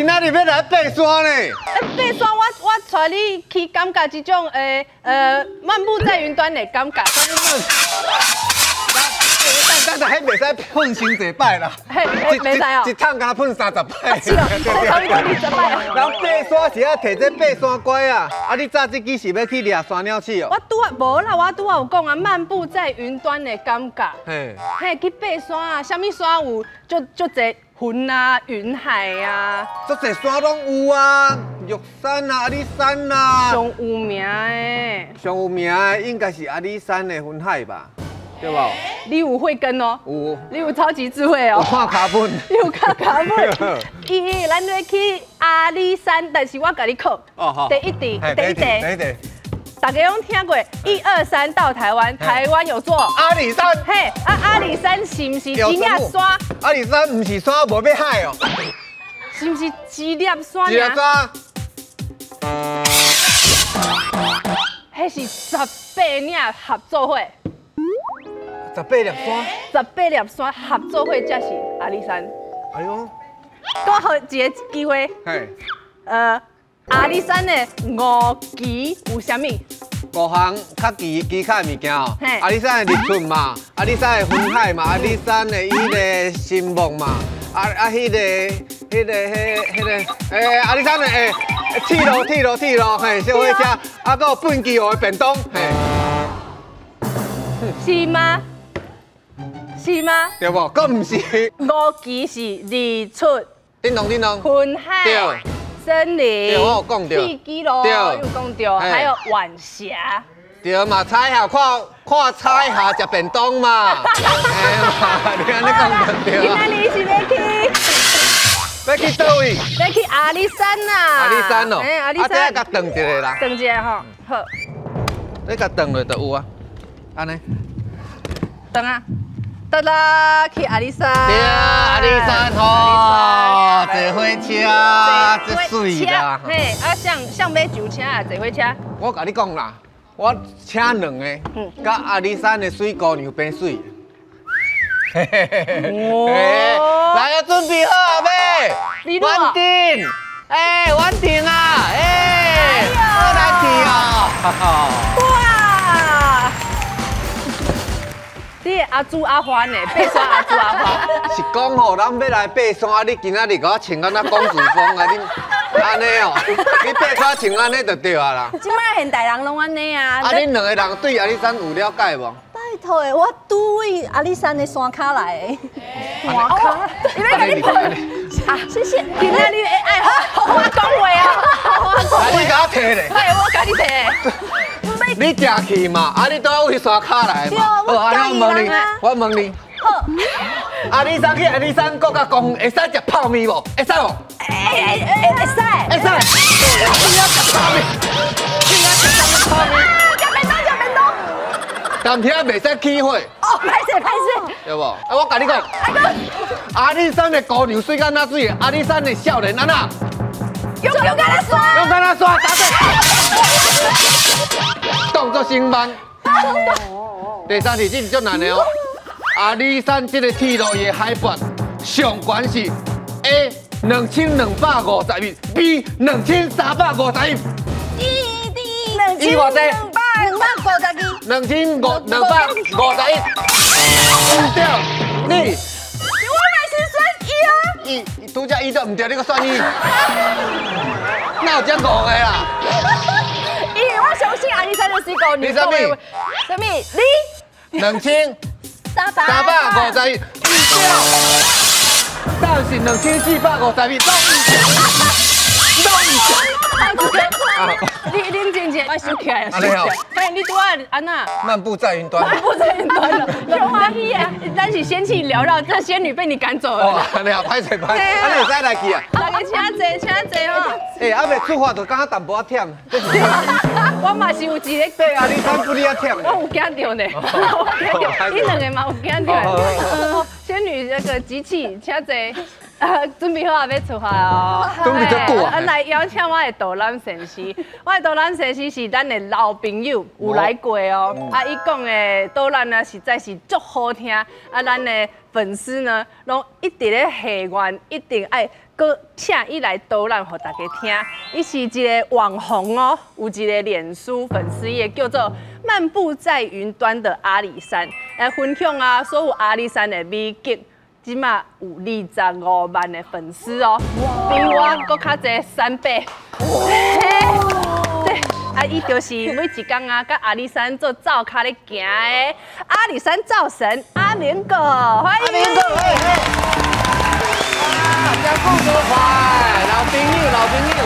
仔日欲來爬山呢？欸，爬山我帶你去感覺這種漫步在雲端的感覺。等等，彼袂使噴傷濟擺啦。嘿，袂使哦。一桶敢噴30擺。是哦，差不多20擺。人爬山是愛提這爬山拐啊，啊你早這支是欲去掠山鳥鼠哦？我拄仔無啦，我拄仔有講啊，漫步在雲端的感覺。嘿，嘿，去爬山啊，啥物山有？足足濟雲啊，雲海啊。足濟山攏有啊，玉山啊，阿里山啊。上有名的。上有名的應該是阿里山的雲海吧？對無？你有慧根哦，有，你有超級智慧哦。有看卡本，你有看卡本。咦，咱欲去阿里山，但是我共你考。哦好。第一題，第一題，第一題。大家攏聽過一二三到台灣，台灣有座阿里山。嘿，啊阿里山是毋是一粒山？阿里山毋是山，無欲海哦。是毋是一粒山？一粒山。彼是18嶺合做伙。18粒山，18粒山合做伙才是阿里山。哎喲，閣予一個機會。嘿。阿里山的五奇有啥物？五項較奇奇卡的物件哦。阿里山的日出嘛，阿里山的雲海嘛，阿里山的彼个神木嘛，啊啊，彼个、彼个、彼、彼个，阿里山的鐵路、鐵路、鐵路，嘿，小火車，啊，閣有畚箕湖的便當，嘿。是嗎？是嗎？對無？閣毋是。五奇是日出、叮咚叮咚、雲海、森林、對，我有講著。鐵枝路，有講著，還有晚霞。對嘛，彩霞看看彩霞食便當嘛。你按呢講就對。今仔日是欲去？欲去佗位？欲去阿里山啊！阿里山哦。欸，阿里山。啊，這共轉一下啦。轉一下吼，好。你共轉落就有啊，按呢。轉啊！得啦，去阿里山。對啊，阿里山吼，坐火車，這媠啦。嘿，啊，像像欲上車啊，坐火車。我共你講啦，我請兩個，佮阿里山的水姑娘比媠。嘿嘿嘿嘿。來啊，準備好啊未？婉婷，哎，婉婷啊，哎，好來去哦。哇！你阿朱阿花呢？爬山阿朱阿花。是講吼，咱欲來爬山，啊！你今仔日共我穿按呢公主風啊？你按呢哦？你爬山穿按呢就對啊啦。這擺現代人攏按呢啊。啊，恁兩個人對阿里山有了解無？拜託的，我拄位阿里山的山跤來的。山跤？伊欲共你噴。啊，謝謝。今仔日愛好好講話啊！好好講話。你共我提咧。嘿，我共你提。你食去嘛？啊，你拄位山跤來嘛？對，我我問你，我問你。好。阿里山去阿里山國家公園，會使食泡麵無？會使無？會使。會使。你愛食泡麵？你愛食啥物泡麵？食便當，食便當。但遐袂使起火。哦，歹勢歹勢。對無？啊，我共你講。阿里山的姑娘媠甲若媠，阿里山的少年按怎？勇敢若山。勇敢若山，答對。動作先慢。第三題，這是足難的哦。阿里山這個鐵路的海拔上懸是 A 2251，B 2351。一、二， 2252。 2552。毋對，你。我嘛是選一啊。一，拄才一都毋對，你閣選一。哪有這五個啦？因為我相信阿里山的水姑娘。你啥物？啥物？你。2351，毋對。答案是2451，都毋對。都毋對。你冷靜一下，我收起來，收起來。嘿，你拄仔按怎？漫步在雲端。漫步在雲端了，有歡喜啊！咱是仙氣繚繞，這仙女被你趕走了。哦，按呢啊，歹勢歹勢，按呢會使來去啊？大家請坐，請坐吼。欸，猶未出發就感覺淡薄仔忝。我嘛是有一个。對啊，你山不哩仔忝。我有驚著呢，我有驚著，你兩個嘛有驚著。仙女這個機器，請坐。準備好啊，欲出發哦！準備足久啊！來邀請我的導覽先生，我的導覽先生是咱的老朋友，有來過哦。啊，伊講的導覽呢，實在是足好聽。啊，咱的粉粉絲呢，攏一直咧下願，一定愛閣請伊來導覽，予大家聽。伊是一个網紅哦，有一个臉書粉絲頁叫做“漫步在雲端的阿里山”，來分享啊所有阿里山的美景。這馬有25萬的粉絲哦，比我閣較濟3倍。對，啊，伊就是每一工啊，佮阿里山做灶跤咧行的阿里山灶神阿明哥，歡迎。阿明哥，哇，真久無看，老朋友，老朋友，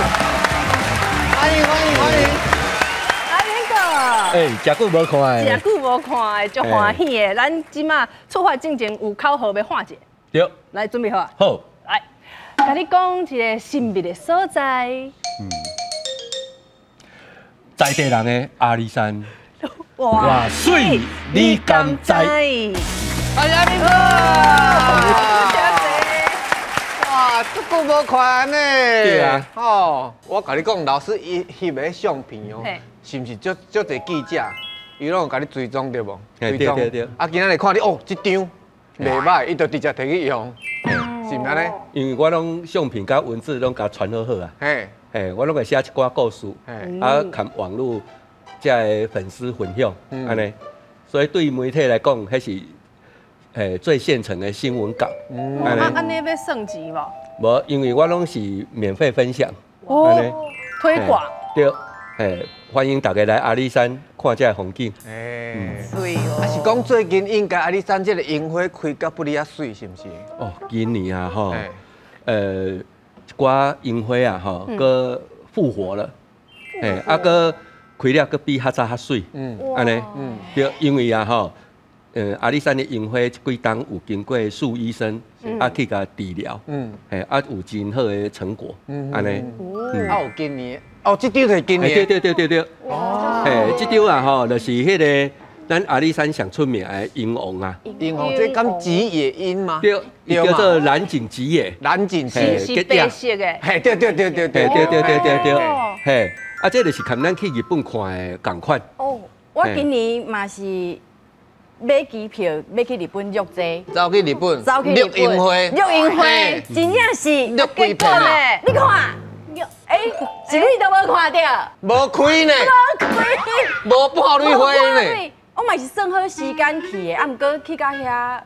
歡迎歡迎歡迎。阿明哥。欸，誠久無看的。誠久無看的，足歡喜的。咱這馬出發進前有口號欲喊一下。對。來，準備好啊。好。來，共你講一个神秘的所在。在地人的阿里山。哇，媠，你敢知？哎呀，阿明哥！哇，足久無看呢。對啊。哦，我共你講，老師伊翕的相片哦，是毋是足足濟記者，伊攏有共你追蹤對無？追蹤。對對。啊，今仔日看你哦，這張袂䆀，伊就直接提去用，是毋是按呢？因為我攏相片佮文字攏共傳好好啊。嘿，我攏會寫一寡故事，啊，含網路遮个粉絲分享，按呢，所以對媒體來講，彼是最現成的新聞稿。啊，按呢欲算錢無？無，因為我攏是免費分享，哦，推廣。對，嘿，歡迎大家來阿里山看這个風景。欸，媠哦。啊，是講最近應該阿里山這个櫻花開甲不離仔媠，是毋是？哦，今年啊，吼，一寡櫻花啊，吼，閣復活了，嘿，啊，閣開了閣比較早較媠，按呢，對，因為啊，吼，阿里山的櫻花這幾冬有經過獸醫生啊去共治療，嘿，啊有真好的成果，按呢，啊有今年，哦，這張就是今年，對對對對對，嘿，這張啊吼，就是彼个咱阿里山上出名的櫻王啊，櫻王這敢吉野櫻嗎？對，伊叫做藍頸吉野，藍頸吉野是白色的，嘿，對對對對對對對對對對，嘿，啊，這就是含咱去日本看的仝款。哦，我今年嘛是買機票欲去日本翕這，走去日本，走去日本翕櫻花，翕櫻花，真正是翕幾片咧？你看，欸，一蕊都無看著，無開呢，無開，無半蕊花呢。我嘛是算好時間去的，啊，毋過去到遐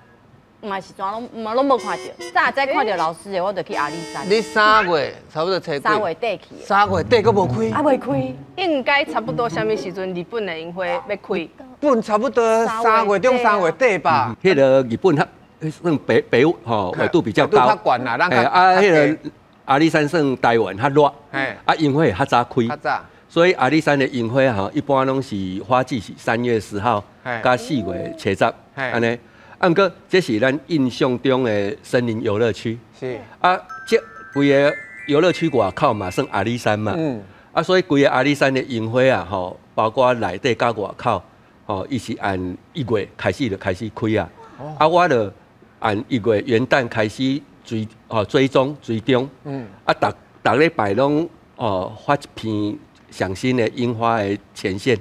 嘛是全攏嘛攏無看著。早知看著老師的，我就去阿里山。你3月差不多初幾？ 3月底去。 3月底閣無開？啊，未開。應該差不多啥物時陣日本的櫻花欲開？日本差不多3月中3月底吧。彼个日本較算北北吼緯度比較高，較懸啦，咱啊，彼个阿里山算台灣較熱，啊，櫻花會較早開。較早。所以阿里山的櫻花吼，一般攏是花季是3月10號佮4月70，按呢。啊，毋過這是咱印象中的森林遊樂區。是。啊，這規个遊樂區外口嘛算阿里山嘛。啊，所以規个阿里山的櫻花啊，吼，包括內底佮外口，吼，伊是按1月開始就開始開啊。啊，我就按1月元旦開始追，吼，追蹤追蹤。啊，逐逐禮拜攏哦發一篇上新的櫻花的前線。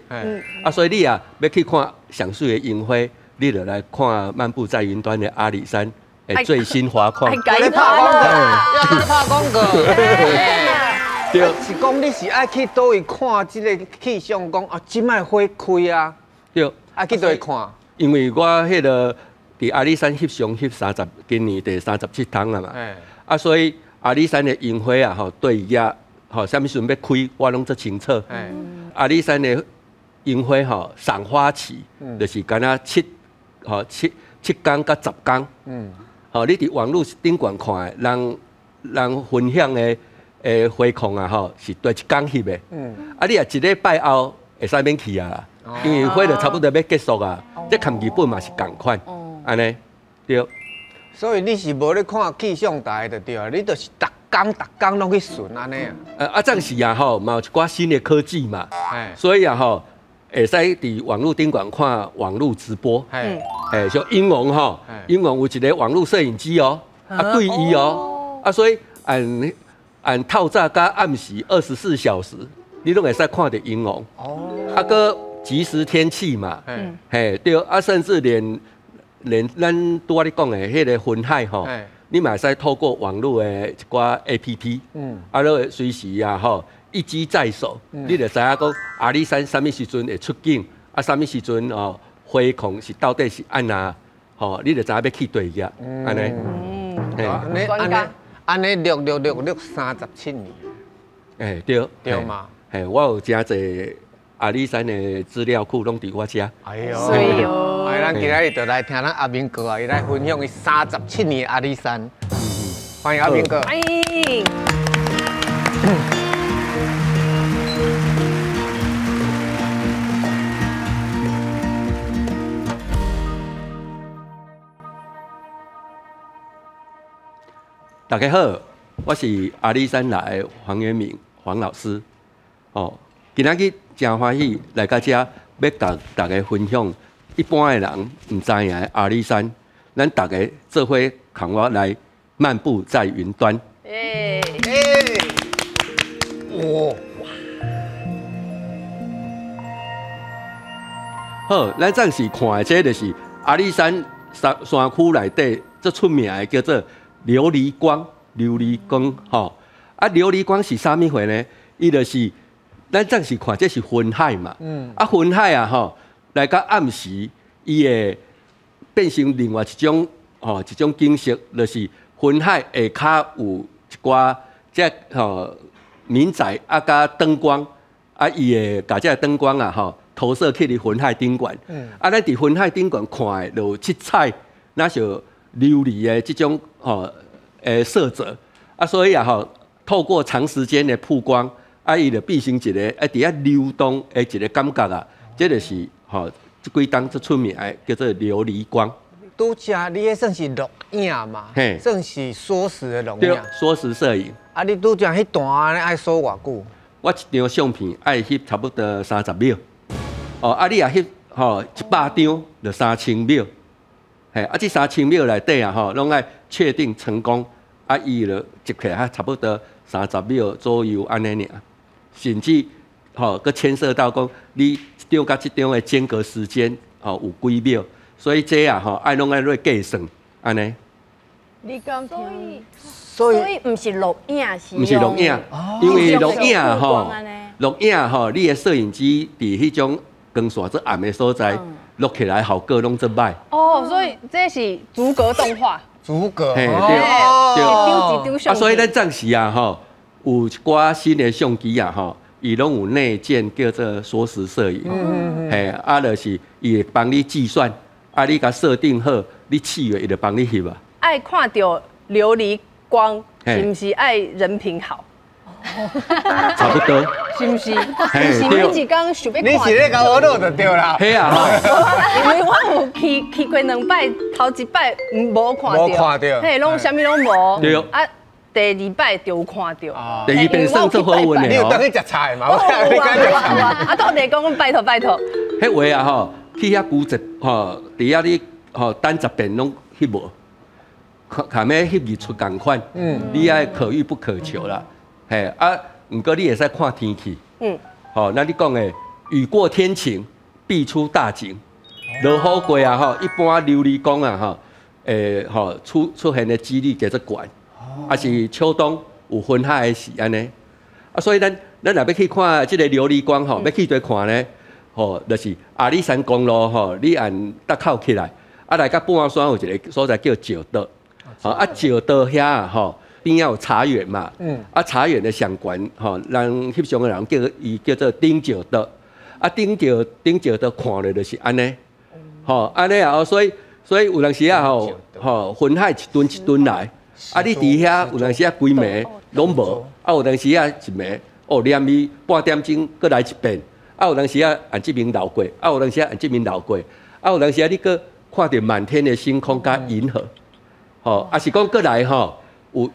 啊，所以你啊欲去看上媠的櫻花，你就來看漫步在雲端的阿里山的最新花況。你拍廣告，要拍廣告。對，是講你是愛去佗位看這个氣象，講啊，這擺花開啊。對，愛去佗位看。因為我彼个佇阿里山翕相翕三十，今年第37冬了嘛。啊，所以阿里山的櫻花啊，吼，對遐吼，啥物時陣欲開，我攏足清楚。阿里山的櫻花吼，賞花期，就是敢若7、7、7工佮10工。吼，你佇網路頂懸看的，人人分享的花況啊，吼，是佇一工翕的。啊，你若一禮拜後會使免去啊，因為花就差不多欲結束啊。這含日本嘛是仝款，按呢，對。所以你是無咧看氣象台就對啊，你就是逐工逐工攏去巡按呢啊。啊，這時啊吼，嘛有一寡新的科技嘛，所以啊吼，會使佇網路頂懸看網路直播。欸，像櫻王吼，櫻王有一个網路攝影機哦，啊對伊哦，啊所以按按透早佮暗時24小時，你攏會使看著櫻王。哦。啊，閣即時天氣嘛。嘿，對，啊，甚至連連咱拄仔你講的彼个雲海吼，你嘛會使透過網路的一寡 APP，啊，你會隨時啊吼，一機在手，你就知影講阿里山啥物時陣會出景，啊，啥物時陣哦，花況是到底是按怎，吼，你就知影欲去佗去啊，按呢。按呢按呢錄錄錄錄37年。欸，對，對嘛？嘿，我有誠濟阿里山的資料庫攏佇我遮。哎喲，哎，咱今仔日就來聽咱阿明哥啊，伊來分享伊37年阿里山。歡迎阿明哥。歡迎。大家好，我是阿里山來的黃元明黃老師。哦，今仔日真歡喜來到這，欲共大家分享一般的人毋知影的阿里山，咱大家做伙共我來漫步在雲端。欸哇！好，咱暫時看的這就是阿里山山山區內底最出名的，叫做琉璃光。琉璃光吼，啊，琉璃光是啥物貨呢？伊就是咱暫時看這是雲海嘛，啊，雲海啊吼，來到暗時，伊會變成另外一種吼，一種景色，就是雲海下跤有一寡這吼民宅啊，佮燈光，啊，伊會共這燈光啊吼投射去佇雲海頂懸，啊，咱佇雲海頂懸看的就有七彩，若是琉璃的這種吼。色澤啊，所以啊吼，透過長時間的曝光，啊，伊就變成一個啊，佇遐流動的一個感覺啊，這就是吼，這幾冬最出名的叫做琉璃光。拄才你彼算是錄影嘛？嘿，算是縮時的錄影。對，縮時攝影。啊，你拄才彼段按呢愛縮偌久？我一張相片愛翕差不多30秒。哦，啊，你若翕吼100張，就3000秒。嘿，啊，這3000秒內底啊吼，攏愛確定成功。啊，伊就集起來差不多30秒左右按呢爾，甚至吼，閣牽涉到講你一張佮一張的間隔時間吼有幾秒，所以這啊吼愛攏愛落計算按呢。你講所以毋是錄影，是毋是錄影，因為錄影吼，錄影吼，你的攝影機佇彼種光線做暗的所在錄起來效果攏做歹。哦，所以這是逐格動畫。逐格，嘿，對對，啊，所以咱暫時啊，吼，有一寡新的相機啊，吼，伊攏有內建叫做縮時攝影，嘿，啊，就是伊會幫你計算，啊，你共設定好，你試下伊就幫你翕啊。愛看著琉璃光，是毋是愛人品好？差不多，是毋是？是每一工想欲看。你是咧共我錄就對啦。嘿啊，因為我有去過兩擺，頭一擺無看著，無看著，嘿，攏啥物攏無。對。啊，第二擺就有看著。第二遍算做好運的。你有當去食菜嘛？有啊有啊。啊，到底講拜託拜託。彼話啊吼，去遐古蹟吼，佇遐你吼等10遍攏翕無，含欲翕日出仝款。你愛可遇不可求啦。嘿啊，毋過你會使看天氣，吼，那你講的雨過天晴，必出大景。落雨過啊，吼，一般琉璃光啊，吼，吼出現的幾率較懸，啊是秋冬有雲海的時按呢。啊，所以咱若欲去看這个琉璃光吼，欲去佗看呢，吼，就是阿里山公路吼，你按搭口起來，啊來到半山有一个所在叫石島，吼，啊石島遐吼。邊仔有茶園嘛，啊茶園的上懸吼，人翕相的人叫伊叫做頂石島，啊頂石島看咧就是按呢，吼按呢啊，所以有當時啊吼吼雲海一陣一陣來，啊你佇遐有當時啊規暝攏無，啊有當時啊一暝哦連伊半點鐘閣來一遍，啊有當時啊按這邊流過，啊有當時啊按這邊流過，啊有當時啊你閣看著滿天的星空佮銀河，吼啊是講閣來吼有。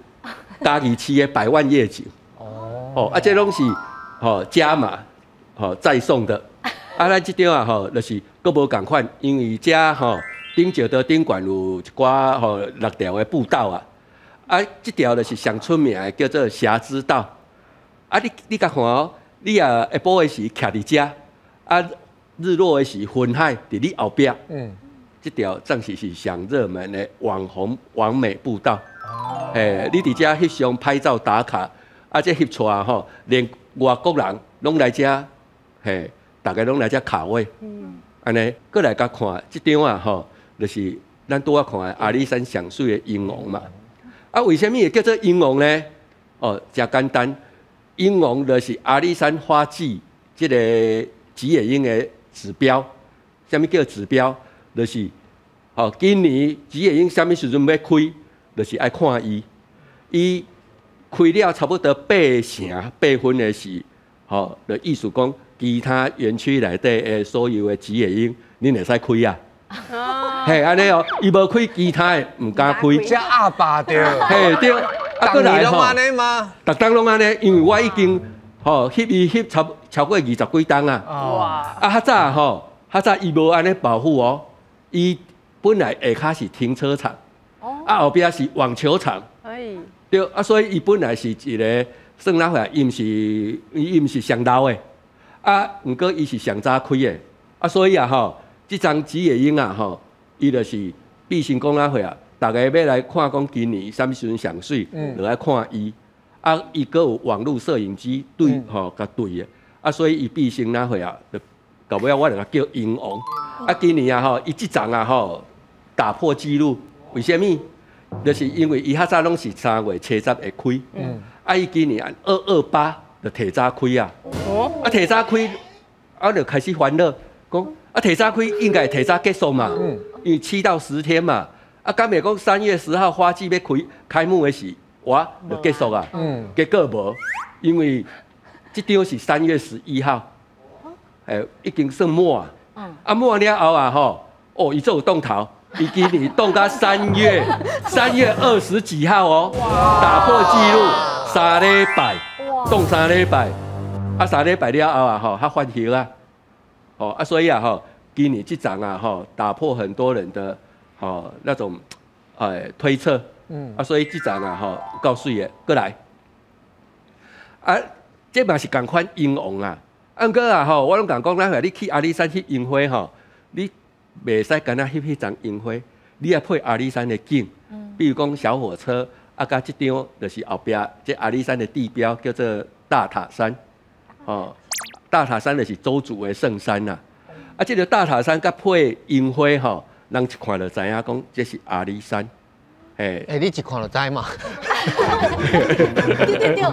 嘉義市的百萬夜景，哦，啊，這攏是吼加碼吼再送的，啊，咱這張啊吼，就是閣無仝款，因為遮吼頂石島頂懸有一寡吼6條的步道啊，啊，這條就是上出名的叫做霞之道，啊，你共看哦，你啊下晡的時徛佇遮，啊，日落的時雲海佇你後壁，這條暫時是上熱門的網紅網美步道。嘿，你佇遮翕相拍照打卡，啊，這翕出來吼，連外國人攏來遮，嘿，逐家攏來遮卡位。按呢，閣來共看這張啊吼，就是咱拄仔看的阿里山上媠的鷹王嘛。啊，為啥物會叫做鷹王呢？哦，誠簡單，鷹王就是阿里山花季這個吉野櫻的指標。啥物叫指標？就是吼，今年吉野櫻啥物時陣欲開，就是愛看伊。伊開了差不多八成八分的時，吼，就意思講其他園區內底的所有的吉野櫻，恁會使開啊。嘿，按呢哦，伊無開，其他的毋敢開。遮鴨霸著。嘿對，啊，閣來攏按呢嗎？逐冬攏按呢，因為我已經吼翕伊翕超過二十幾冬啊。哇！啊，較早吼，較早伊無按呢保護哦，伊本來下跤是停車場，啊後壁是網球場。哎。對，啊，所以伊本來是一个算哪回，伊毋是上老的，啊，毋過伊是上早開的，啊，所以啊吼，這欉吉野櫻啊吼，伊就是變成講哪回啊，逐家欲來看講今年啥物時陣上媠，就愛看伊，啊，伊閣有網路攝影機對吼，共對的，啊，所以伊變成哪回啊，就到尾仔我就共叫鷹王，啊，今年啊吼，伊這欉啊吼打破紀錄，為啥物？就是因為伊較早攏是3月70會開，啊，伊今年按228就提早開啊，啊提早開，啊就開始煩惱，講啊提早開應該提早結束嘛，因為7到10天嘛，啊敢會講3月10號花季欲開開幕的時，哇就結束啊，結果無，因為這張是3月11號，欸，已經算滿啊，啊滿了後啊吼，哦伊做有擋頭。伊今年凍到3月20幾號哦，打破紀錄，三禮拜，凍三禮拜，啊三禮拜了後啊吼，較發葉啊，哦啊所以啊吼，今年這欉啊吼，打破很多人的吼那種欸推測，啊所以這欉啊吼夠媠的，閣來，啊這嘛是仝款鷹王啊，啊毋過啊吼，我攏共講，咱你去阿里山翕櫻花吼，你袂使干焦翕彼叢櫻花，你愛配阿里山的景，比如講小火車，啊，佮這張就是後壁這阿里山的地標叫做大塔山，哦，大塔山就是鄒族的聖山啦。啊，這個大塔山佮配櫻花吼，人一看就知影講這是阿里山。欸，欸，你一看就知嘛？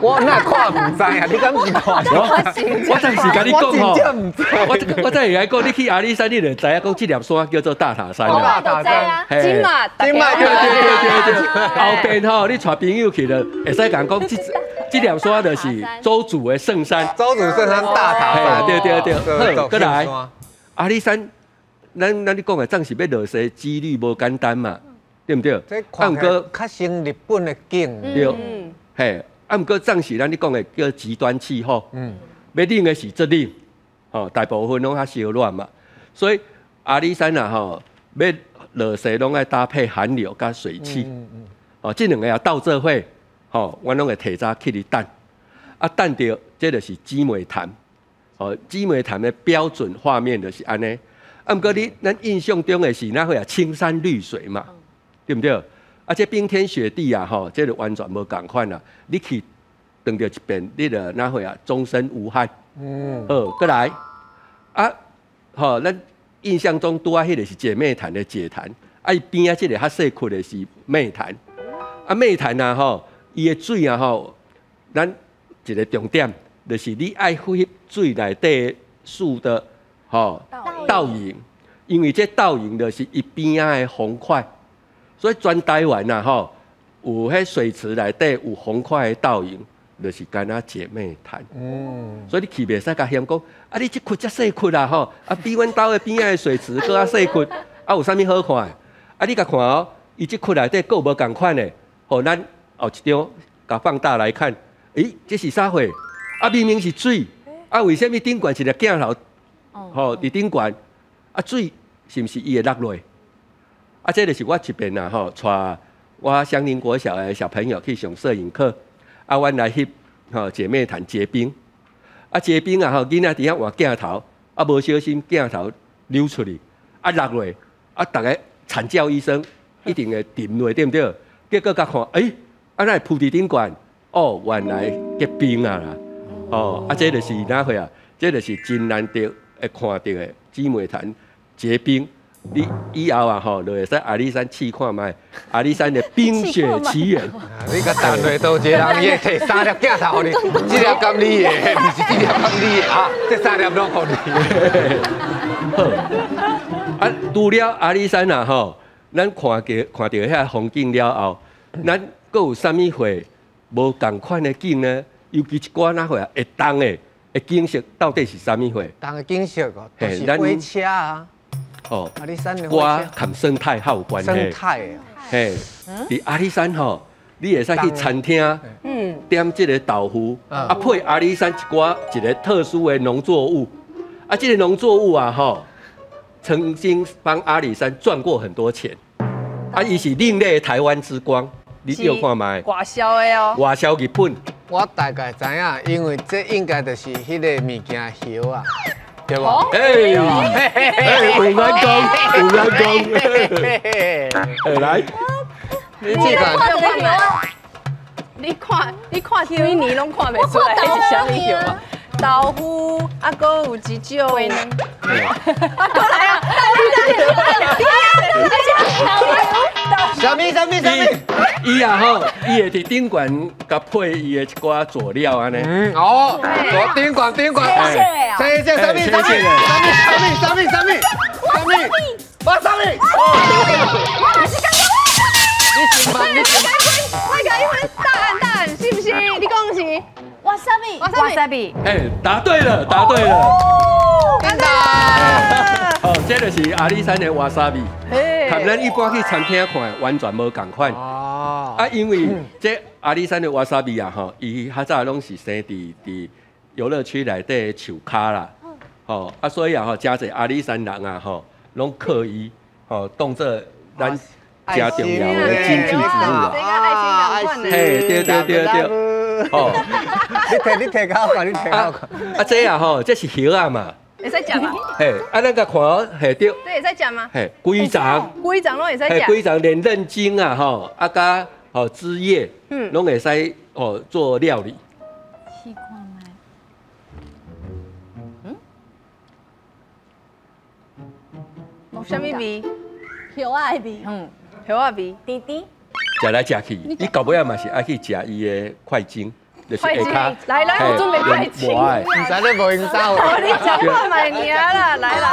我哪看毋知啊？你敢是看？我當時共你講吼，我再來講，你去阿里山，你就知影講這粒山叫做大塔山啦。大塔山，今嘛，今嘛，對對對對對。後邊吼，你帶朋友去了，會使共講這粒山就是鄒族的聖山。鄒族聖山大塔山。對對對，好，閣來阿里山，咱你講的，總是欲落雪幾率無簡單嘛。對毋對？啊，毋過較像日本的景。對，嘿，啊，毋過暫時咱你講的叫極端氣候，欲冷的時足冷，吼，大部分攏較燒熱嘛，所以阿里山啊，吼，欲落雪攏愛搭配寒流佮水汽，哦，這兩个啊鬥做伙，吼，阮攏會提早起去等，啊，等著這就是姊妹潭，哦，姊妹潭的標準畫面就是按呢，啊，毋過你咱印象中的是哪會啊？青山綠水嘛。對毋對？啊，這冰天雪地啊，吼，這就完全無仝款啦。你去轉著一遍，你就哪會啊？終身無憾。好，閣來啊，吼，咱印象中拄仔彼个是姐妹潭的姐潭，啊，伊邊仔這个較細窟的是妹潭。啊，妹潭啊，吼，伊的水啊，吼，咱一个重點就是你愛翕水內底樹的吼倒影，因為這倒影就是伊邊仔的紅塊。所以全台灣啊，吼，有彼水池內底有紅塊的倒影，就是敢若姐妹潭。所以你去袂使共嫌講，啊，你這窟遮細窟啦，吼，啊，比阮兜的邊仔的水池閣較細窟，啊，有啥物好看的？啊，你共看哦，伊這窟內底閣有無仝款的？吼，咱後一張共放大來看，欸，這是啥貨？啊，明明是水，啊，為啥物頂懸一个鏡頭？吼，佇頂懸，啊，水是毋是伊會落落？啊，這就是我一遍啊吼，帶我雙林國小的小朋友去上攝影課，啊，阮來翕吼姐妹潭結冰，啊結冰啊吼，囡仔佇遐換鏡頭，啊無小心鏡頭溜出去，啊落落，啊，逐家惨叫一聲，一定會沉落，對毋對？結果佮看，欸，啊，哪會浮佇頂懸？哦，原來結冰啊啦！哦，啊，這就是哪會啊？這就是真難得會看著的姊妹潭結冰。你以後啊吼，就會使阿里山試看覓，阿里山的冰雪奇緣。你共彈落倒一個人，伊會提三粒鏡頭予你，這粒敢你的，毋是這粒敢你的啊，這三粒攏予你。好，啊，除了阿里山啊吼，咱看著看著遐風景了後，咱閣有啥物貨無仝款的景呢？尤其一寡哪會啊，會凍的的景色到底是啥物貨？凍的景色哦，就是火車啊。哦，阿里山的歌佮生態較有關係。生態啊，嘿，佇阿里山吼，你會使去餐廳，點這個豆腐，啊配阿里山一寡一個特殊的農作物，啊，這個農作物啊吼，曾經幫阿里山賺過很多錢，啊，伊是另類的台灣之光，你有看覓？外銷的哦。外銷日本。我大概知影，因為這應該就是彼個物件葉啊。對無？哎，有眼光，有眼光。哎，來，你這個，你看，你看幾年攏看袂出來，彼是啥物葉啊？豆腐，啊，閣有一種。啊，閣來啊！啥物啥物啥物？伊啊吼，伊會佇頂懸共配伊的一寡佐料按呢。嗯哦，左頂懸頂懸，這這啥物啥物啥物啥物啥物啥物，我啥物？我嘛是感覺。你先問，你先。我共你分答案答案，是毋是？你講是？わさび，わさび。哎，答對了，答對了。真的。哦，這就是阿里山的わさび，佮咱一般去餐廳看完全無仝款。哦。啊，因為這阿里山的わさび啊，吼，伊較早攏是生佇佇遊樂區內底的樹跤啦。吼，啊，所以啊，吼，誠濟阿里山人啊，吼，攏靠伊，吼，當做咱誠重要的經濟植物啊。嘿，對對對對。哦，你提你提較好看，你提較好看。啊，這啊吼，這是葉仔嘛。會使食嗎？嘿，啊，咱共看，嘿對。這會使食嗎？嘿，規叢。規叢攏會使食。嘿，規叢連嫩莖啊，吼，啊佮吼枝葉，攏會使哦做料理。試看覓。嗯？啥物味？葉仔的味。嗯，葉仔味。甜甜。食來食去，你到尾仔嘛是愛去食伊的塊莖。就是下跤，來來，我準備塊莖。毋知你無用啥哦，你食看覓爾啦，來啦。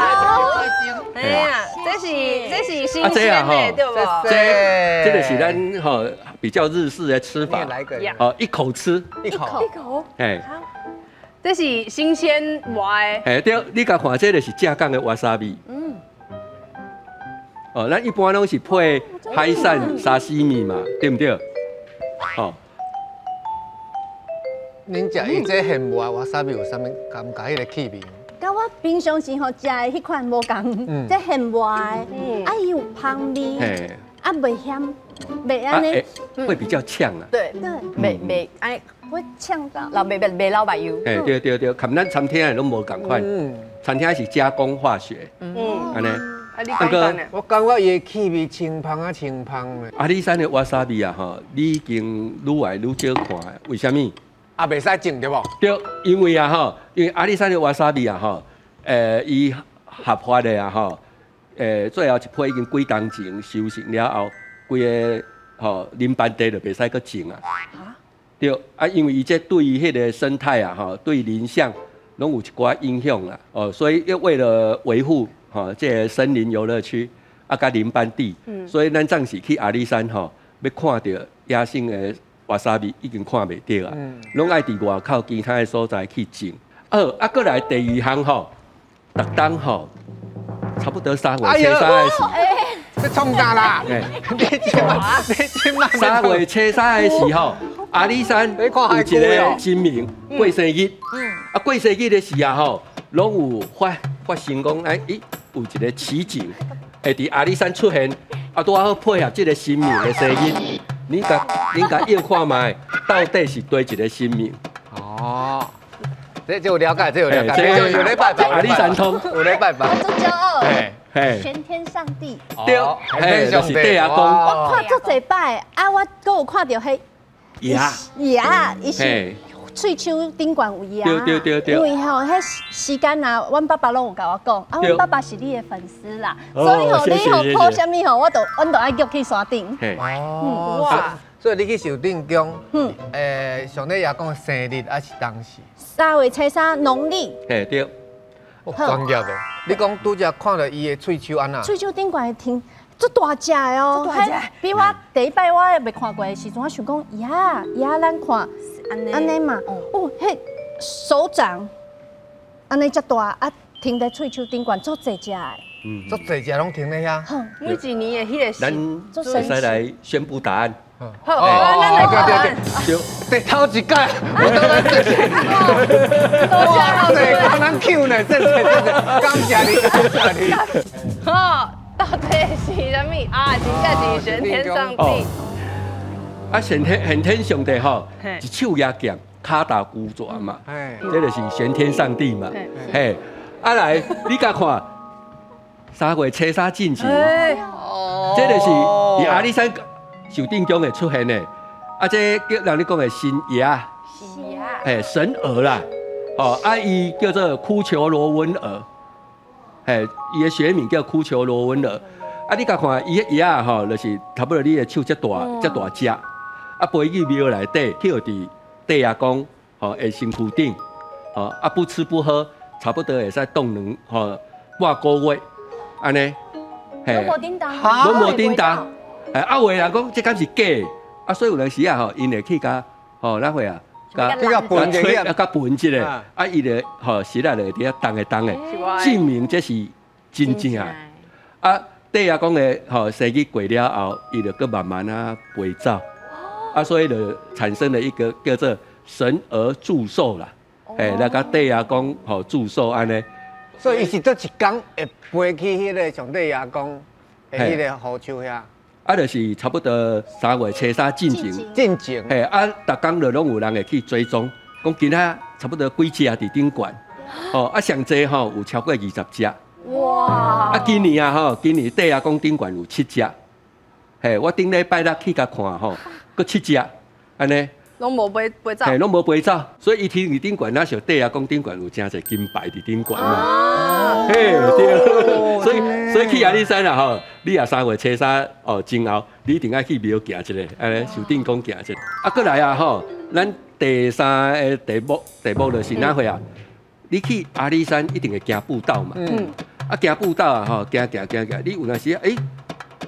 哎呀，這是新鮮的，對無？這個是咱吼比較日式的吃法，哦，一口吃，一口，一口，哎，這是新鮮活的。哎對，你共看這個是正港的わさび。嗯。哦，咱一般攏是配海產沙西米嘛，對毋對？哦。恁食伊這現磨的わさび有啥物感覺？彼個氣味？佮我平常時吼食的彼款無仝，這現磨的，啊伊有香味，啊袂鹹，袂按呢，會比較嗆啊。對對，袂袂按呢會嗆到，老袂袂袂老目油。嘿，對對對，佮咱餐廳的攏無仝款，餐廳是加工化學，按呢。啊，你感覺呢？我感覺伊的氣味清芳啊清芳的。阿里山的わさび啊，吼，你已經愈來愈少看，為啥物？啊，袂使種對無？對，因為啊吼，因為阿里山的わさび啊吼，伊合法的啊吼，最後一批已經幾冬前收成了後，規个吼林班地就袂使閣種啊。對，啊，因為伊這對於彼個生態啊吼，對林相攏有一寡影響啦。哦，所以要為了維護吼這個森林遊樂區啊，佮林班地，所以咱暫時去阿里山吼，欲看著野生的わさび已經看袂著啊，攏愛佇外口其他的所在去種。哦，啊，閣來第二項吼，逐冬吼，差不多3月初三的時，這創啥啦？你這馬，你這馬。3月初三的時吼，阿里山有一個神明過生日。啊，過生日的時啊吼，攏有發生講，哎，咦，有一個奇景會佇阿里山出現，啊，拄好配合這個神明的生日。你共臆看覓，到底是佗一個神明？哦，這有了解，這有了解，這有咧拜拜，阿里山通有咧拜拜，足驕傲。玄天上帝。對，嘿，就是地阿公。我看足濟擺，啊，我閣有看著彼爺，爺，伊是喙鬚頂懸有爺。對對對對。因為吼，彼時間啊，阮爸爸攏有共我講，啊，阮爸爸是你的粉絲啦，所以吼，你吼 po 啥物吼，阮就愛約去山頂。哦，哇！所以你去壽頂宮，上帝爺公生日還是當時？ 3月初3農曆。嘿，對。專業的，你講拄才看著伊的喙鬚按怎？喙鬚頂懸挺足大隻的哦，比我第一擺我未看過的時陣，我想講，呀呀，咱看按呢嘛，哦，彼手掌按呢遮大啊，停佇喙鬚頂懸足濟隻的。足濟隻攏停咧遐。每一年的彼個咱會使來宣布答案。好，咱來答案。對，頭一屆，我都來這。多謝老師。對，咱 Q 呢，這感謝你，感謝你。好，到底是啥物啊？真正是玄天上帝。啊，玄天上帝吼，一手舉劍，跤踏龜蛇嘛，這就是玄天上帝嘛。嘿，啊來，你共看，3月初3進前，這就是佇阿里山壽頂宮會出現的，啊，這叫人咧講的神鵝，神鵝，嘿，神鵝啦，哦，啊，伊叫做哭求羅紋鵝，嘿，伊的學名叫哭求羅紋鵝，啊，你共看伊的鵝仔吼，就是差不多你的手遮大，遮大隻，啊，飛去廟內底，歇佇地阿公吼的身軀頂，吼，啊，不吃不喝，差不多會使凍兩吼半個月，按呢，嘿，攏無振動，攏無振動。啊，有的人講這敢是假的，啊，所以有當時啊吼，𪜶會去共吼，哪會啊？共共吹，啊，共聞一下，啊，伊就吼，實在就會佇遐動的動的，證明這是真正的。啊，地阿公的吼生日過了後，伊就閣慢慢啊飛走，啊，所以就產生了一個叫做神鵝祝壽啦，嘿，來共地阿公吼祝壽按呢。所以伊是佗一工會飛去彼個上帝爺公的彼個虎丘遐。啊，就是差不多3月初3進前，進前，嘿，啊，逐工就攏有人會去追蹤，講今仔差不多幾隻佇頂懸，哦，啊，上濟吼有超過20隻，哇！啊，今年啊吼，今年地阿公頂懸有7隻，嘿，我頂禮拜六去共看吼，閣7隻，按呢，攏無飛飛走，嘿，攏無飛走，所以伊天佇頂懸，那時候地阿公頂懸有誠濟金牌佇頂懸嘛，嘿，對，所以去阿里山啦吼，你若3月初3哦前後，你一定愛去廟行一下，按呢壽頂宮行一下。啊，閣來啊吼，咱第三个題目就是哪會啊？你去阿里山一定會行步道嘛。啊，行步道啊吼，行行行行，你有當時欸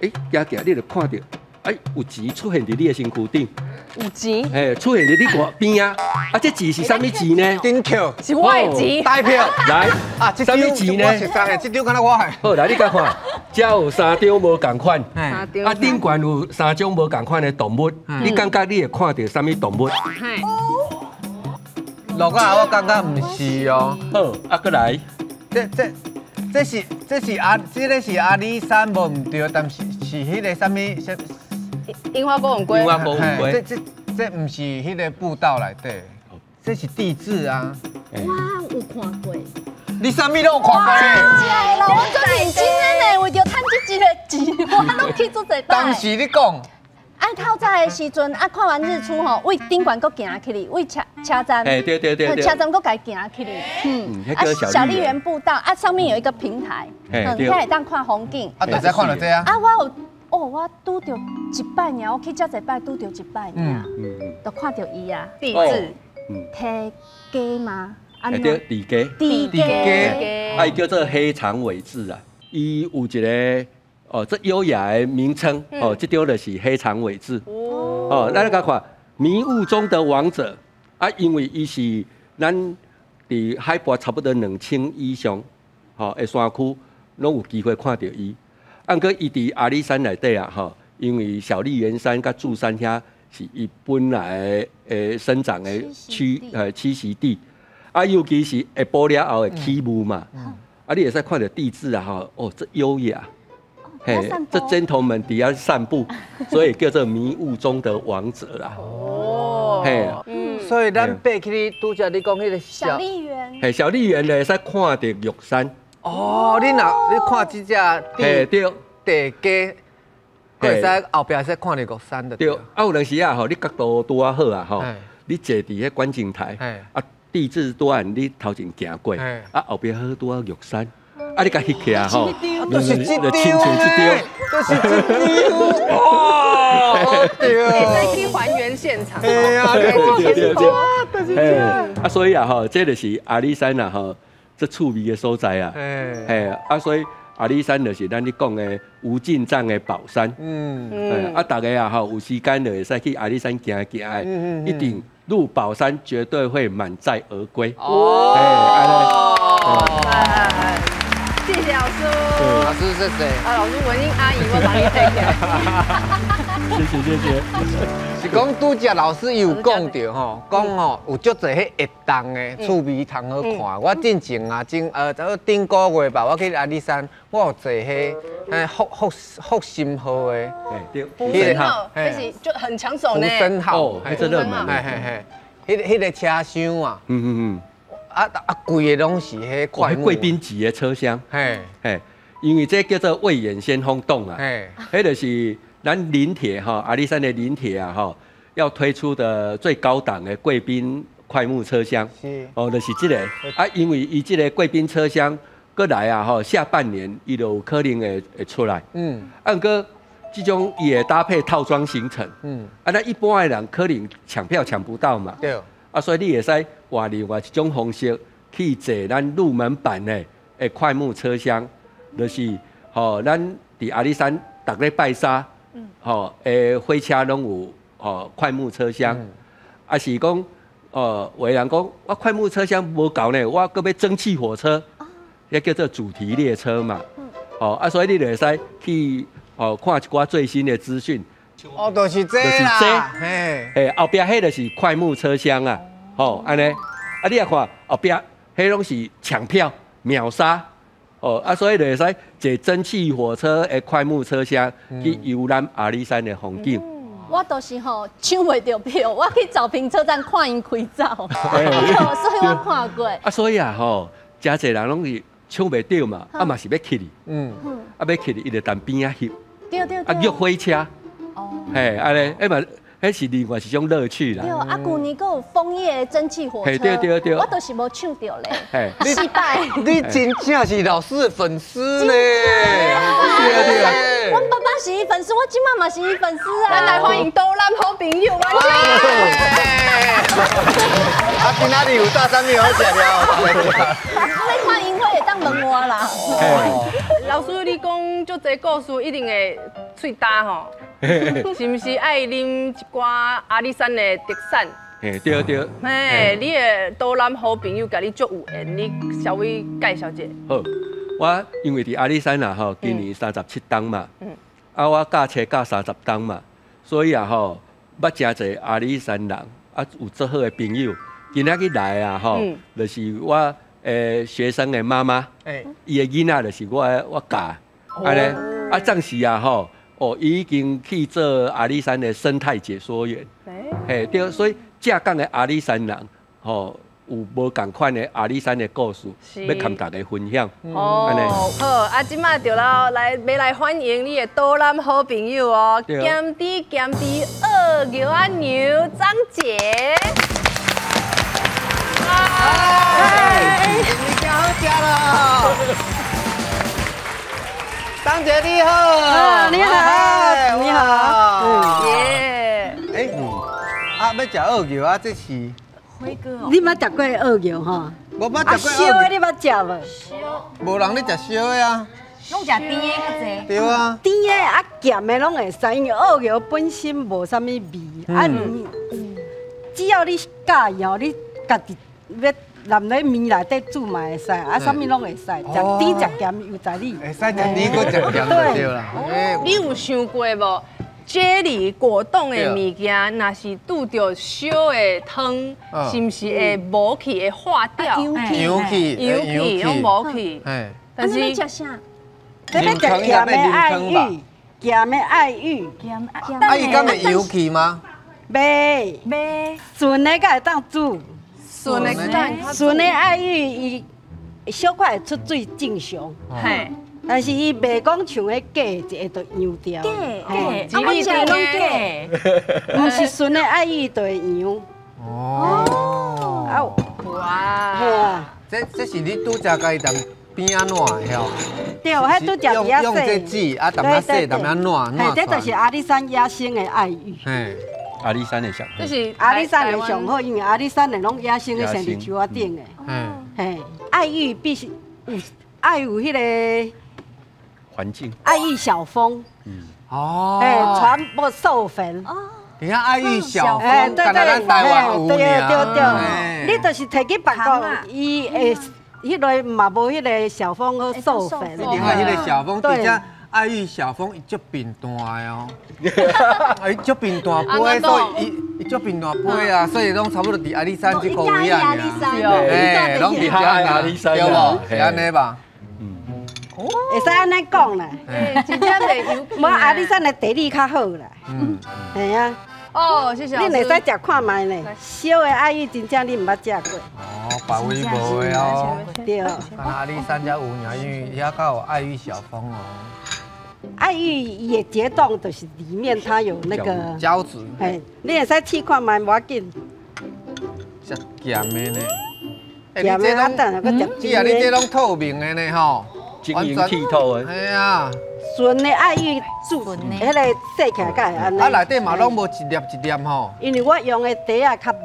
欸行行，你就看著，哎，有錢出現佇你的身軀頂。有錢？嘿，出現佇你外邊啊！啊，這錢是啥物錢呢？頂票。是我的錢。代票。來，啊，這張錢呢？我熟的，這張敢若我的。好，來你共看，這有三張無仝款，啊，頂懸有三種無仝款的動物，你感覺你會看著啥物動物？鹿仔，我感覺毋是哦。好，啊，閣來。這個是阿里山無毋對，但是是彼個啥物？櫻花果雲龜。櫻花果雲龜。這毋是彼個步道內底，這是地質啊。我有看過。你啥物攏有看過？真正的啦，我足認真的呢，為著趁這一個錢，我攏去足濟擺。當時你講。啊，透早的時陣，啊，看完日出吼，位頂懸閣行起去，位車站。哎，對對對對。車站閣共行起去。嗯。啊，小麗園步道啊，上面有一個平台，遐會當看風景。啊，大家看著這啊。啊，我有。哦，我拄著一擺爾，我去遮濟擺拄著一擺爾，就看著伊啊。地質，提雞嗎？對，地雞。地雞。啊，伊叫做黑長尾雉啊。伊有一個哦，這優雅的名稱哦，這張就是黑長尾雉。哦，咱來看迷霧中的王者啊，因為伊是咱佇海拔差不多2000以上，吼的山區，攏有機會看著伊。啊，毋過伊佇阿里山內底啊，吼，因為小笠原山佮柱山遐是伊本來的生長的區棲息地，啊，尤其是下晡了後會起霧嘛，啊，你會使看著地質啊，吼，哦，這優雅，嘿，這 gentleman 佇遐散步，所以叫做迷霧中的王者啦。哦，嘿，所以咱爬去拄才你講彼個小笠原，嘿，小笠原咧會使看著玉山。哦，你若你看這隻地雞，會使後壁會使看著玉山的。對，啊有當時啊吼，你角度拄仔好啊吼，你坐佇彼觀景台，啊地質拄按你頭前行過，啊後壁好拄仔玉山，啊你共翕起來吼，就是這張，就是這張，哇，對，會使去還原現場。對啊，對對對，啊所以啊吼，這就是阿里山啊吼，這趣味的所在啊，嘿，啊所以阿里山就是咱咧講的無盡藏的寶山，啊大家啊吼有時間就會使去阿里山行行的，一定入寶山絕對會滿載而歸。哦，謝謝老師。老師謝謝。啊，老師文英阿姨，我幫你退起來。謝謝謝謝。是講拄才老師有講著吼，講吼有足濟彼活動的趣味通好看。我進前啊，頂個月吧，我去阿里山，我有坐彼福福福心號的，對，福神號，彼是就很搶手呢。福神號，這熱門。嘿嘿嘿，彼個車廂啊，規個攏是彼快木。貴賓級的車廂，嘿，嘿，因為這叫做未演先轟動啊，嘿，彼就是咱林鐵哈，阿里山的林鐵啊哈，要推出的最高檔的貴賓快木車廂，哦，就是這個啊，因為伊這個貴賓車廂過來啊吼，下半年伊就有可能會出來，啊，毋過這種伊會搭配套裝行程，啊，咱一般的人可能搶票搶不到嘛，對，啊，所以你會使換另外一種方式去坐咱入門版的快木車廂，就是吼，咱佇阿里山逐禮拜三。吼，火車攏有吼快木車廂，啊是講，有的人講我快木車廂無夠呢，我閣欲蒸汽火車，彼叫做主題列車嘛，吼啊，所以你就會使去哦看一寡最新的資訊。哦，就是這啦，嘿，嘿，後壁彼就是快木車廂啊，吼，按呢，啊你也看後壁彼攏是搶票秒殺。哦，啊，所以就會使坐蒸汽火車的快木車廂去遊覽阿里山的風景。我都是吼搶袂著票，我去兆平車站看𪜶開走，所以我看過。啊，所以啊吼，誠濟人攏是搶袂著嘛，啊嘛是欲去哩，啊欲去哩，伊就踮邊仔翕，對對對，啊約火車，哦，嘿，按呢，彼嘛。彼是另外一種樂趣啦。對，啊，舊年閣有楓葉蒸汽火車，對對對，我都是無搶著咧，失敗。你真正是老師的粉絲呢？對啊。阮爸爸是伊粉絲，我這馬嘛是伊粉絲啊。咱來歡迎導覽好朋友，啊，今仔日有炸啥物好食了？欲看櫻花會當問我啦。老師，你講足濟故事，一定會喙焦吼。是毋是愛啉一寡阿里山的特產？嘿，對對。嘿，你的導覽好朋友佮你足有緣，你稍微介紹一下。好，我因為佇阿里山啊吼，今年37冬嘛，啊我駕車駕30冬嘛，所以啊吼，捌誠濟阿里山人，啊有足好的朋友，今仔日來啊吼，就是我學生的媽媽，伊的囡仔就是我教，按呢，啊暫時啊吼。哦，伊已經去做阿里山的生態解說員，嘿，對，所以正港的阿里山人，吼，有無仝款的阿里山的故事，欲共大家分享。哦，好，啊，這馬就來欲來歡迎你的導覽好朋友哦，鹹甜鹹甜蚵尿仔娘張姐。嗨，物件好食囉。張姐你好，你好，你好，耶！哎，啊，欲食蚵尿啊，這是輝哥哦，你捌食過蚵尿吼？無捌食過。燒的你捌食無？燒。無人咧食燒的啊。攏食甜的較濟。對啊。甜的啊，鹹的攏會使，因為蚵尿本身無啥物味，啊，只要你喜歡吼，你家己欲淋咧麵內底煮嘛會使，啊，啥物攏會使，食甜食鹹由在你。會使食甜閣食鹹就對啦。你有想過無？這裡果凍的物件，若是拄著燒的湯，是毋是會無去、會化掉？油去、油去，攏無去。但是欲食啥？這欲食鹹的愛玉，鹹的愛玉。啊，伊敢會油去嗎？袂袂，純的才會當煮。純的純的愛玉，伊小可会出水正常。嘿。但是伊袂讲像彼假一下就扬掉。假假，啊我食的拢假。毋是纯的爱玉就会扬。哦。啊，哇。嘿啊。这是你拄才共伊淡边仔烂的吼？对，彼拄才伫遐用这纸啊，淡仔洗，淡仔烂烂。嘿，这就是阿里山野生的爱玉。嘿，阿里山的上。这是阿里山的上好，因为阿里山的拢野生的，生伫树仔顶的。嘿，爱玉必须有爱有彼个环境。爱玉小蜂。哦。哎，传播授粉。哦。你看爱玉小蜂，对对，台湾有对对对，你就是提去别国，伊会。彼个嘛无彼个小蜂好授粉。你看彼个小蜂，而且爱玉小蜂伊足贫惰的哦，伊足贫惰飞，所以伊足贫惰飞啊，所以拢差不多伫阿里山这个位啊，哎，拢伫阿里山，对无？是按呢吧？会使按呢讲啦。真正袂有。无阿里山的地理较好啦。嗯，系啊。哦，谢谢。你会使食看觅呢？烧的爱玉真正你毋捌食过。哦，别位无的哦。对。阿里山才有尔，因为遐较有爱玉小蜂哦。爱玉伊的结冻就是里面它有那个胶质。嘿，你会使试看觅，无要紧。遮咸的呢？咸的啊，等下阁食。姐啊，你这拢透明的呢吼，晶莹剔透的。嘿啊。纯的爱玉煮，彼个洗起来才会按呢。啊，内底嘛拢无一粒一粒吼。因为我用的袋仔较密。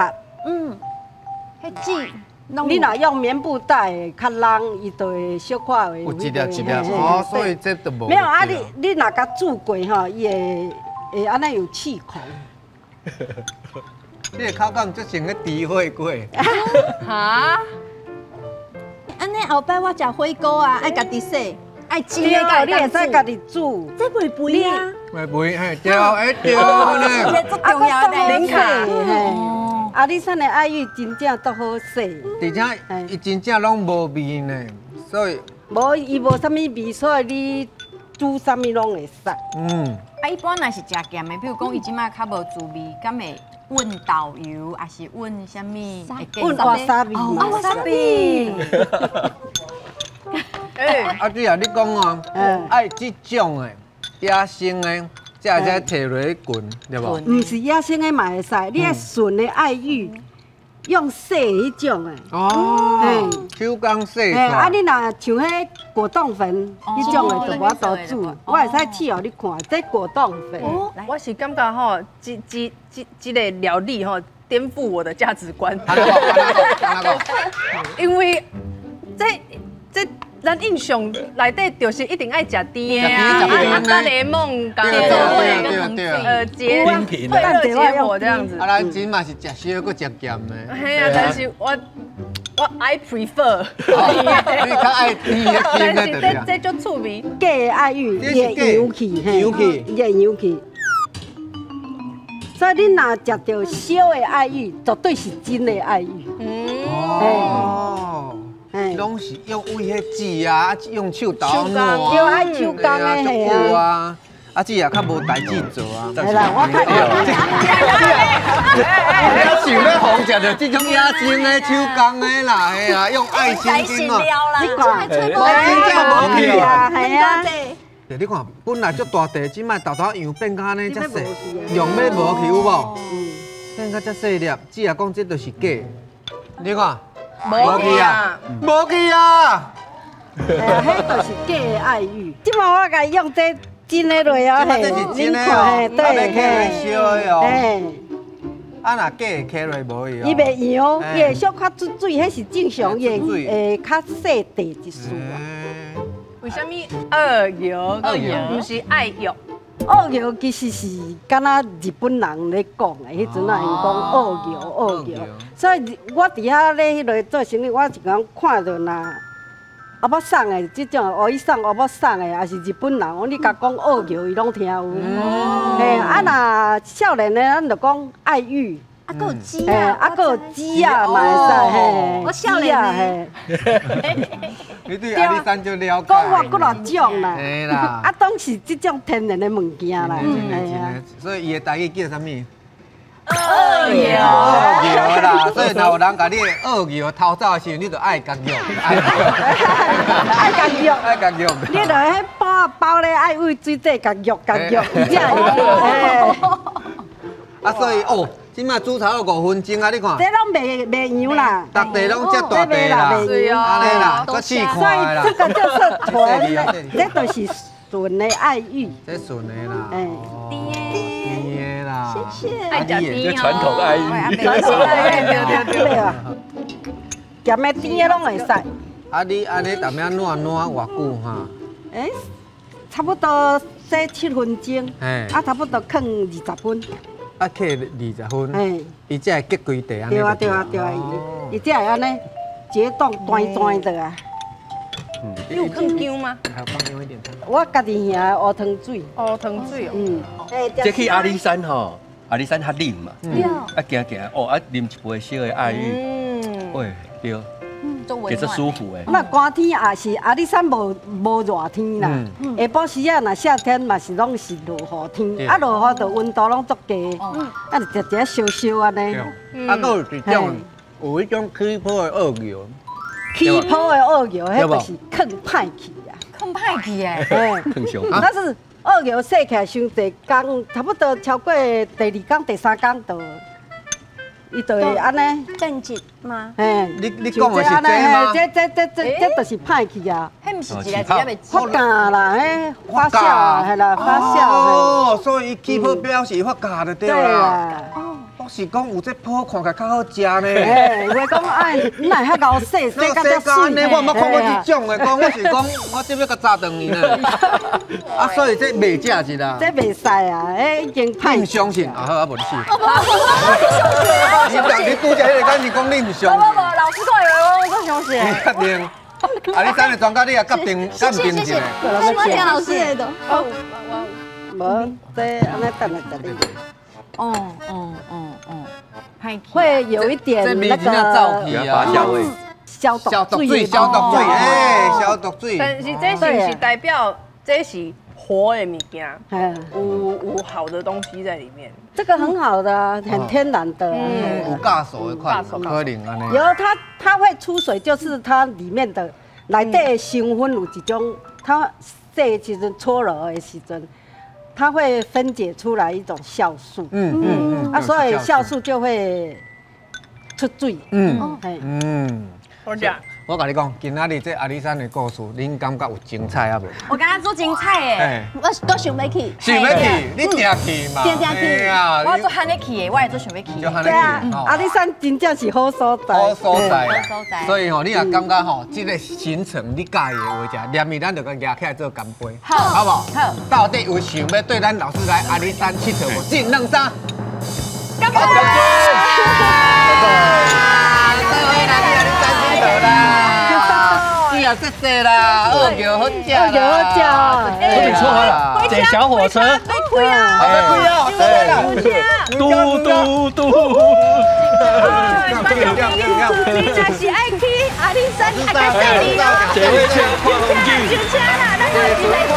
嗯，彼纸。你若用棉布袋的较櫳，伊就会小可会有一粒一粒哦，所以这就无。没有啊，你若共煮过吼，伊会按呢有气孔。你的口感就像咧猪火锅。哈？按呢后摆我食火锅啊，爱家己洗。爱煎的，你会使家己煮，这袂肥啊？袂肥，嘿，对，哎对呢。这重要的零卡。阿里山的爱玉真正足好洗，而且伊真正拢无味呢，所以无伊无啥物味，所以你煮啥物拢会使。嗯。啊，一般若是食咸的，比如讲伊这摆较无滋味，敢会混豆油，还是混啥物？混わさび嘛。わさび。哎，阿姊啊，你讲哦，爱这种的野生的，才会使提落去滚，对无？毋是野生的嘛会使，你爱纯的爱玉，用洗彼种的。哦，手工洗。嘿，啊，你若像彼果冻粉彼种的，就无法度煮。我会使试予你看，这果冻粉。我是感觉吼，这个料理吼，颠覆我的价值观。因为这。咱印象内底就是一定爱食甜的啊，啊，柠檬、甘结退热结火这样子。啊，咱真嘛是食烧阁食咸的。嘿啊，但是我 I prefer。你较爱甜的，但是这足趣味。假的爱玉，伊会扬去，扬去，伊会扬去。所以你若食著烧的爱玉，绝对是真的爱玉。哦。拢是用为彼纸啊，用手捣烂，对，爱手工的，足久啊，啊，这也较无代志做啊。系啦，我看。我想欲予食著这种野生的手工的啦，嘿啊，用爱心经啊，你看，真正无去啊，系啊。对，你看，本来足大块，这摆豆豆样变甲按呢遮细，用欲无去有无？变甲遮细粒，姊仔讲这就是假，你看。无去啊，无去啊！哎，彼就是假的爱玉。这摆我共用这真的落啊，这是真的哦，对，嘿，烧的哦。啊，若假的刻落无去哦。伊袂扬，伊会小可出水，彼是正常，伊会较细块一丝啊。为啥物鳄鱼？毋是爱玉？鳄鱼其实是敢若日本人咧讲的，彼阵啊，𪜶讲鳄鱼，鳄鱼。所以我伫遐咧彼落做生意，我是讲看著若欧巴桑的这种，乌伊桑欧巴桑的，抑是日本人，我你共讲鳄鱼，伊拢听有。嘿，啊若少年的，咱就讲爱玉。啊，阁有鸡啊，啊，阁有鸡啊，嘛会使嘿。我少年的。你对阿里山就了解。讲法几若种啦，嘿啦，啊，拢是这种天然的物件啦，系啊。所以伊的台语叫啥物？恶尿啦，所以若有人共你的恶尿偷走的时候，你就爱共尿，爱共尿，爱共尿。你就彼包包咧，爱为水底共尿共尿，伊才会。啊，所以哦，这摆煮头5分钟啊，你看。这拢袂袂扬啦，逐地拢遮大地啦，按呢啦，阁试看啦。所以这个就是纯，这就是纯的爱玉。这纯的啦。甜的啦。谢谢。爱食甜这传统爱玉。传统爱玉，对对对啊。咸的甜的拢会使。啊，你按呢踮遐烂烂偌久哈？欸，差不多洗7分钟，啊，差不多囥20分。啊，刻20分，伊才会结规地按呢。对啊，对啊，对啊，伊才会按呢结冻弹弹的啊。你有放姜吗？我家己下乌糖水。乌糖水哦。嗯。这去阿里山吼，阿里山较冷嘛。啊，行行哦，啊，啉一杯烧的爱玉。嗯。喂，对。其实舒服诶。那寒天也是阿里山无无热天啦，下晡时啊，若夏天嘛是拢是落雨天，啊落雨就温度拢足低，啊就直直烧烧按呢。啊，阁有一种，有一种起泡的恶尿。起泡的恶尿，彼就是囥歹去啊。囥歹去诶。囥伤。但是恶尿洗起来伤济工，差不多超过第二工、第三工就。伊就会按呢变质吗？嘿，你讲的是这吗？这就是歹去啊！彼毋是一个一个袂发酵啦，彼发酵，系啦，发酵。哦，所以伊起泡表示发酵就对啦。我是讲有这泡看起来较好食呢。嘿，有的讲爱，你若遐𠢕洗，洗甲遮水。我毋捌看过这种的，讲我是讲我这欲共炸断去呢。啊，所以这袂食是啦。这袂使啊，彼已经歹。你毋相信？啊好，啊无你试。你拄才彼个敢是讲你毋相信？无无无，老师讲的话我阁相信。你确定？啊，你等下专家你也决定决定一下。我听老师的。哦，无，这按呢等来等。哦哦哦哦，会有一点那个发酵味，消毒水，消毒水，哎，消毒水。但是这是不是代表这是活的物件？有好的东西在里面。这个很好的，很天然的。有酵素的款，可能按呢。有它会出水，就是它里面的内底的成分有一种，它洗的时阵搓揉的时阵。它会分解出来一种酵素，啊，所以酵素就会出水，好食。我共你讲，今仔日这阿里山的故事，恁感觉有精彩啊无？我感觉足精彩的，我阁想欲去，想欲去，你定去嘛？定定去。我足罕咧去的，我也足想欲去。对啊，阿里山真正是好所在，好所在，所以吼，你若感觉吼，这个行程你佮意的话，者连伊咱就共举起来做干杯，好，好无？好。到底有想欲缀咱老师来阿里山𨑨迌无？一、两、三，干杯！你也谢谢啦，恶尿好食，恶尿好食，不错啦，坐小火车，别开啊，别开啊，对啦，嘟嘟嘟，你若是爱去阿里山，爱较细腻哦，上车啦，咱就一来坐。